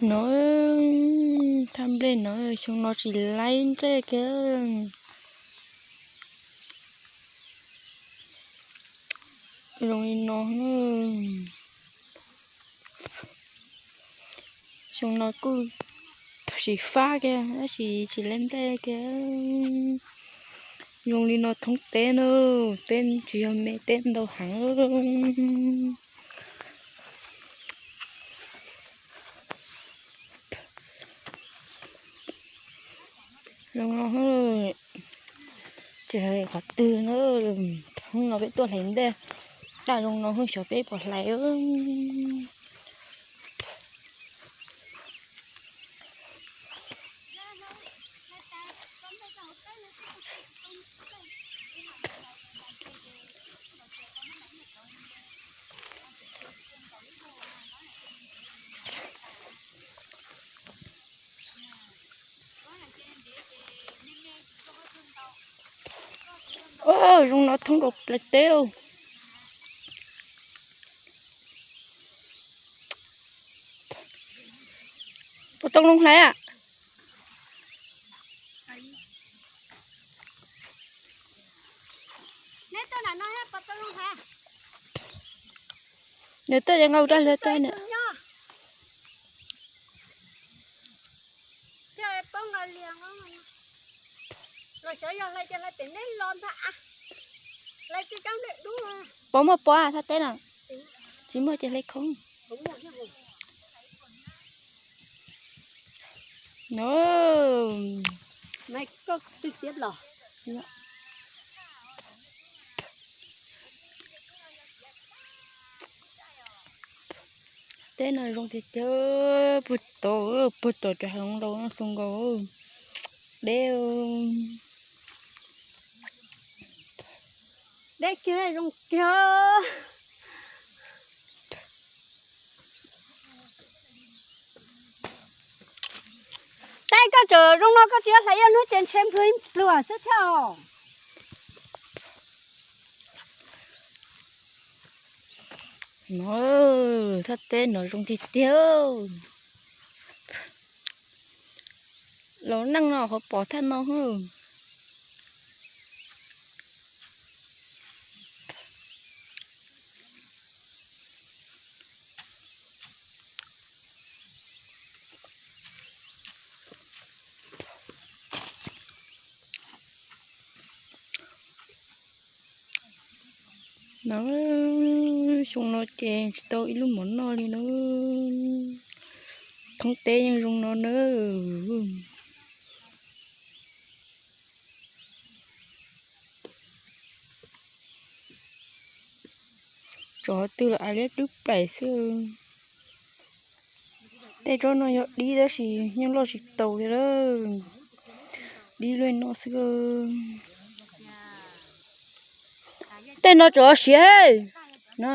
No, thaj nplej no xyoo no tsis laib nplej kiag. Zoo li no, xyoo no kuj tsis fab kiag tab sis tsis laib nplej kiag. Zoo li no thoob teb na, teb tsis yog me, teb ntau heev. Zoo no, tsis hais qhov twg na, thoob no peb tuaj hlais nplej, taj zoo no xyov peb puas hlais. Zoo no thoob nkaus plaws teb. Puas tau zoo hlais? Nws tuaj ces nqa ua dab li tuaj na. Pom muaj pob thaj teb no, tsis muaj ces hlais khoob. No, teb no zoo tiag tiag, puag tom, puag tom cov hav zoov laus no xoo nkaus. Deb, deb kiag zoo kiag. Tej koj tseem zoo no koj tsis hlais ib hnub ces ntshe nplua ib pluag xwb thiab os. No, thaj teb no zoo tiag tiag. Los neej no qhov pom thaj no. No, xyoo no ces tsis tau ib lub mov noj li na. Thoob teb yeej zoo no na. Tsov twg los a liab dub plaim xwb. Tej tsob no yog dib tab sis yeej loj tsis taus li lawm. Dib luaj no xwb. Tej no tsov siav no.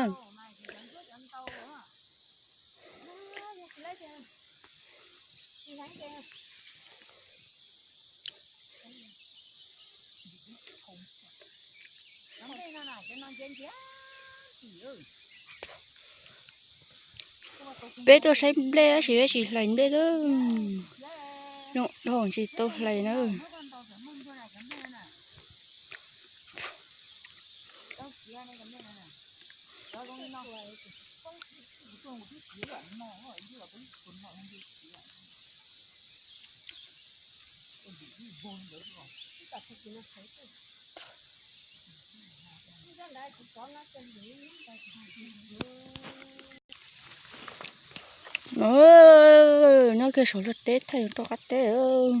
Peb tuaj saib nplej tab sis peb tsis hlais nplej lawm. Zoo dhau tsis tau hlais na. Nyob kiag saum lub teb thaj yuav rov qab teb.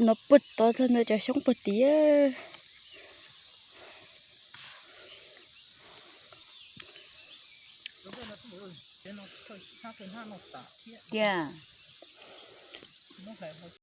No puag tod txog ntawm cov xyoob puag tid. Tiag.